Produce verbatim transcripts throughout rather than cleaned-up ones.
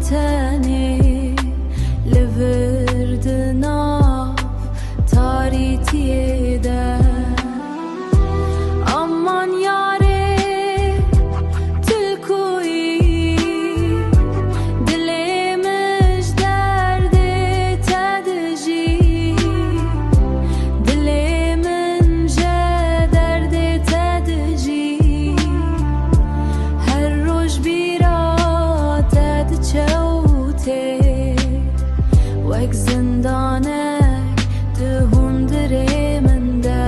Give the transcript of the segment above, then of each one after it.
Tenê li vir di nav tarîtiyê de. Aman yarê tu li ku yî, dilê min ji derdê te dijî. Dilê min ji derdê te dijî. Her roj bîra te diçe û tê, wek zindanek di hundirê min de.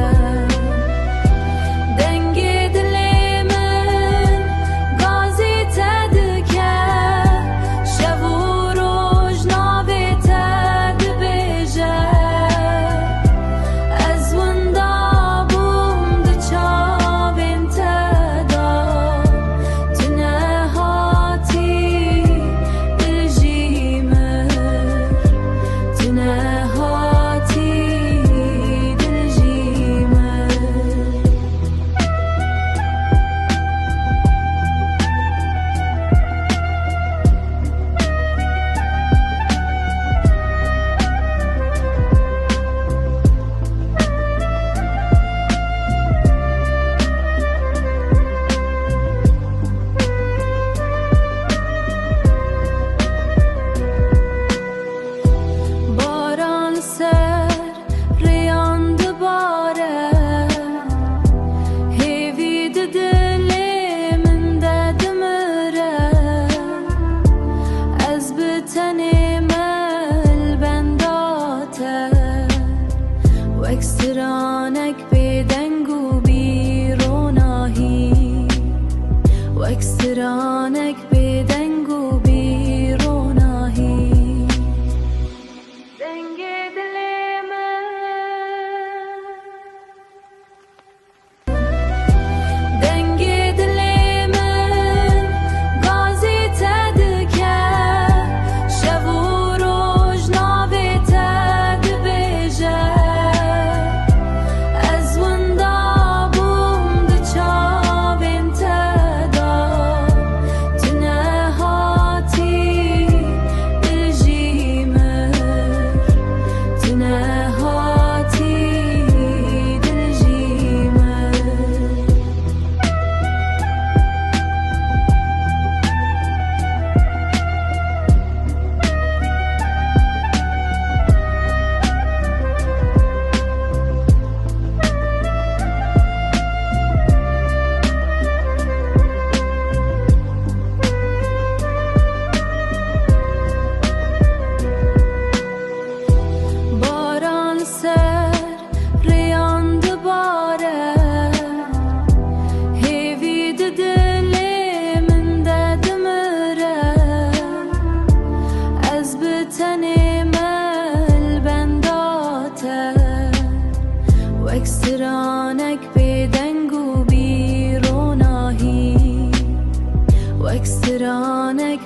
Dengê dilê min gazî te dike, şev û roj navê te dibêje. Ez winda bûm di çavên te de, tu nehatî dijî min, tu nehatî dijî min. Baran li ser rêyan dibare, hêvî di dilê min de dimire. Ez bi tenê me li benda te, wek stranek bêdeng û bî ronahî, wek stranek bêdeng û bî ronahî. Dengê dilê min. Dengê dilê min gazî te dike, şev û roj navê te dibêje. Ez winda bûm di çavên te de, tu nehatî dijî min, tu nehatî dijî min. Baran li ser rêyan dibare, hêvî di dilê min de dimire. Ez bi tenê me li benda te, wek stranek bêdeng û bî ronahî, wek stranek